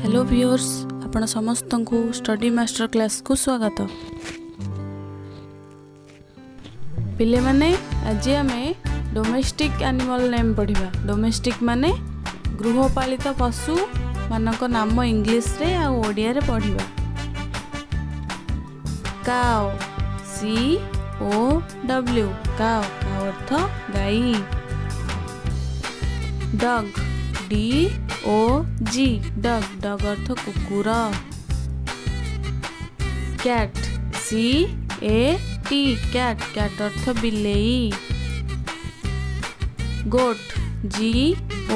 Hello viewers, ଆପଣ ସମସ୍ତଙ୍କୁ study master କ୍ଲାସ୍କୁ ସ୍ୱାଗତ। ପିଲାମାନେ, ଆଜି ଆମେ ଡୋମେଷ୍ଟିକ୍ ଆନିମଲ୍ ନେମ୍ ପଢ଼ିବା। ଡୋମେଷ୍ଟିକ୍ ମାନେ ଗୃହପାଳିତ ପଶୁମାନଙ୍କ ନାମ ଇଂଲିଶରେ ଆଉ ଓଡ଼ିଆରେ ପଢ଼ିବା। କାଓ, ସି ଓ ଡବ୍ଲ୍ୟୁ, କାଓ। କାଓ ଅର୍ଥ ଗାଈ। Dog, D O G, dog. Dog ଅର୍ଥ କୁକୁର। Cat, C A T, cat. Cat ଅର୍ଥ ବିଲେଇ। ଗୋଟ୍, ଜି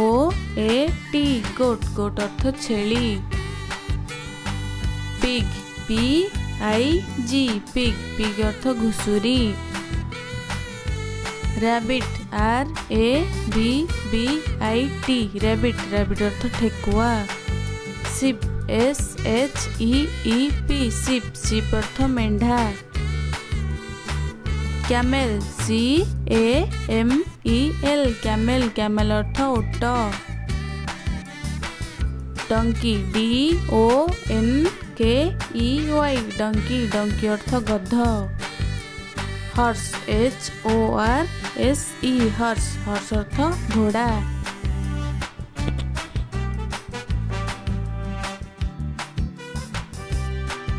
ଓ ଏ ଟି, ଗୋଟ୍। ଗୋଟ୍ ଅର୍ଥ ଛେଳି। Pig, P I G, pig. Pig ଅର୍ଥ ଘୁଷୁରୀ। Rabbit, R A B B I T, rabbit. Rabbit ଅର୍ଥ ଠେକୁଆ। ସିପ୍, ଏସ୍ ଏଚ୍ ଇ ଇ ପି, ସିପ୍। ସିପ୍ ଅର୍ଥ ମେଣ୍ଢା। Camel, C A M E L, camel. Camel ଅର୍ଥ ଓଟ। ଡଙ୍କି, ଡି ଓ ଏନ୍ କେ ଇ ୱାଇ, ଡଙ୍କି। ଡଙ୍କି ଅର୍ଥ ଗଧ। ହର୍ସ, H O R S E, ହର୍ସ। ହର୍ସ ଅର୍ଥ ଘୋଡ଼ା।